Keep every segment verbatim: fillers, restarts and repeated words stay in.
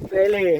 Pele.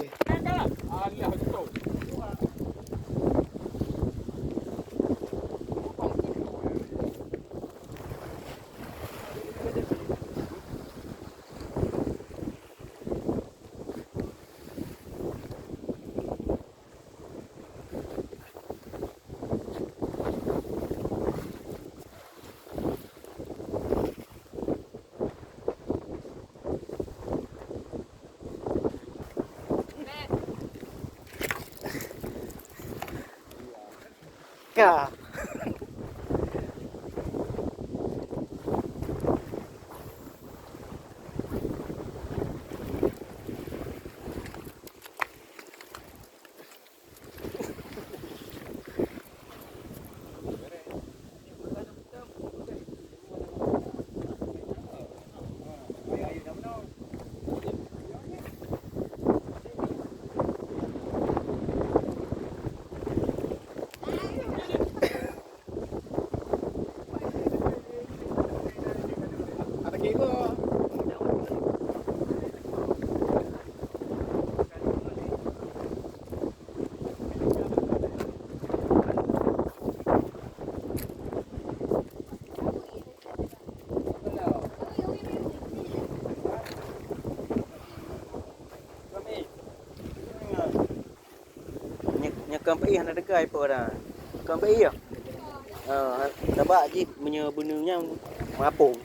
Ka. Nyoe, nyoe kon peuéh hana teuka ipo dah. Kon peuéh ya? Ha, sabab jih meunyoe beuneueng nyan meurapong.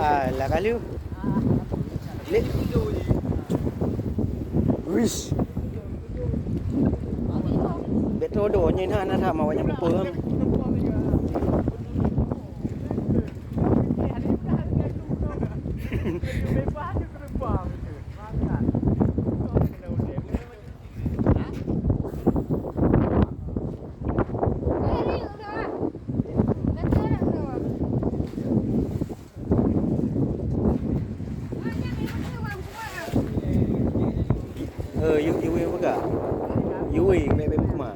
Ah, lah kalu. Lek. Wish. Betul doh, nyan hana sama awak nyan peue. Eh, yu, yu wei peugah. Yu wei, mek, mek kuma.